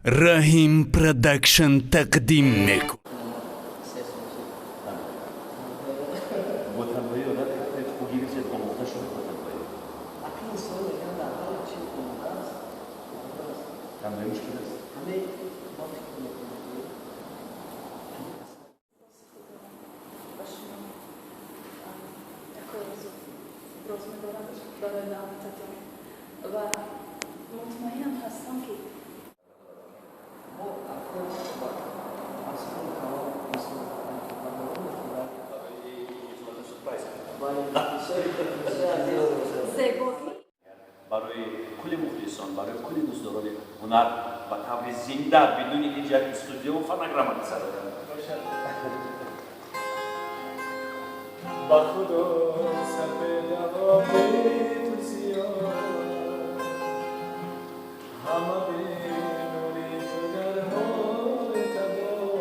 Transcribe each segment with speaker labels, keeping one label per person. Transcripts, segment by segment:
Speaker 1: Раҳим Продакшн тақдим мекунад.
Speaker 2: Бо танҳоӣ одат кардед, хуб гирифтед, омӯхта шуд бо танҳоӣ?
Speaker 3: Ақли инсон, мегӯянд, дар ҳар чи омода аст, омода аст.
Speaker 2: Танҳоӣ мушкил аст.
Speaker 3: Ҳамаи мо фикр мекунем, ки ҳамин асар
Speaker 4: Ба шумо як орзу роз медорам барои даъвататон ва мутмаинам ҳастам, ки
Speaker 3: мо афкор ва аз худ калом мисол бардорон мехӯрад. Бале, бисёр азиз бошад.
Speaker 4: Зебоӣ.
Speaker 2: Барои кулли мухлисон, барои кулли дӯстдорони ҳунар ба таври зинда, бидуни ҳеҷ як студияву фонограмма месароянд.
Speaker 5: Ба худо, сапедаҳои ту сиёҳ, ҳама бенури ту дар ҳоли табоҳ.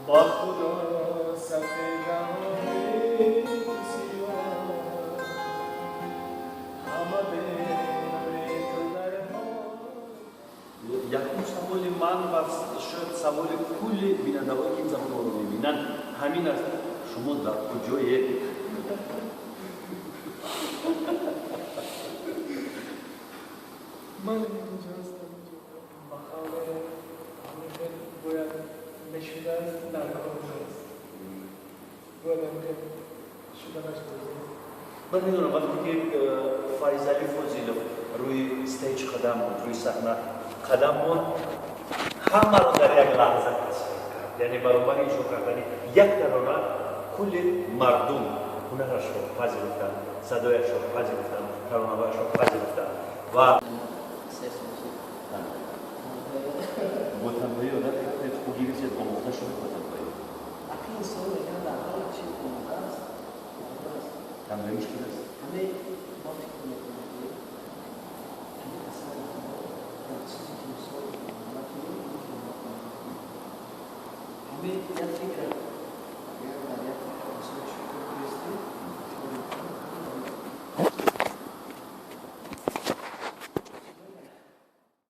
Speaker 5: Ба худо, сапедаҳои ту сиёҳ, ҳама бенури ту дар ҳоли
Speaker 2: Якум саволи ман ва шояд саволи кулли бинандаҳое, ки ин замонро мебинанд, ҳамин аст: шумо дар куҷое?
Speaker 5: Ман инҷо ҳастам, инҷо. Ба қавле, ҳамин хел бояд мешудааст, дар кор нест, бояд ҳамин хел шуданаш лозим.
Speaker 2: Ман медонам, вақте ки Файзалӣ Фозилов рӯи stage қадам монд, рӯи саҳна қадам монд, ҳамаро дар як лаҳза тасхир кард. Яъне баробари иҷро кардани як тарона кулли мардум ҳунарашро пазируфтанд, садояшро пазируфтанд, таронаҳояшро пазируфтанд ва
Speaker 3: Се сол шуд.
Speaker 2: Бо танҳоӣ одат кардед, хуб гирифтед, омӯхта шуд бо танҳоӣ?
Speaker 3: Ақли инсон, мегӯянд, дар ҳар чи омода аст, омода аст.
Speaker 2: Танҳоӣ мушкил аст.
Speaker 3: Ҳамаи мо фикр мекунем, ки ҳамин асари як чизе ки мисол ҳамаи як фикр